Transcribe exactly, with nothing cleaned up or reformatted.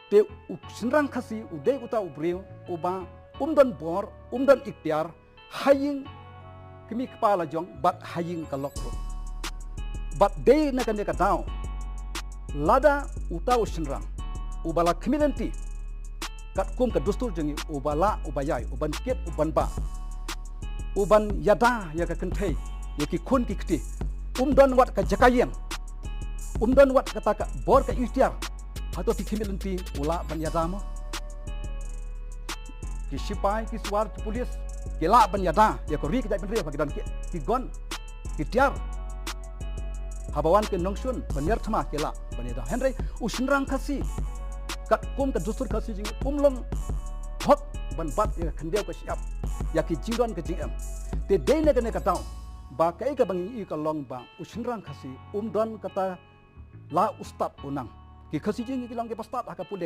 Te u shynrang Khasi u dei uta u briew uba um don bor, um don iktiar ha ïing kmie kpa la jong bad ha ïing ka lok ruh. Bad dei na kane ka daw, lada uta u shynrang uba la khmih lynti katkum ka dustur jong ngi, uba lah, uba ïai, uban kit, uban bah, uban ïada ïa ka kynthei, ïa ki khun ki kti, um don wat ka jaka ïeng, um don wat kata ka bor ka iktiar, hato ki khmih lynti u lah ban ïada mo? Ki sipai, ki suar, ki pulit ki lah ban ïada ïa ka ri ka jaitbynriew ha ki don ki, ki gun, ki tiar. Haba wan ki nongshun ban ïar thma ki lah ban ïada. Hynrei u shynrang Khasi katkum ka dustur Khasi jong ngi um long hok ban bat ïa ka khyndew ka shyiap, ïa ki jingdon ka jingem. Te dei na kane ka daw ba kaei kaba ngi ïohi ka long ba u shynrang Khasi um don kata la u stad u nang. Ki Khasi jong ngi ki long kiba stad ha ka pule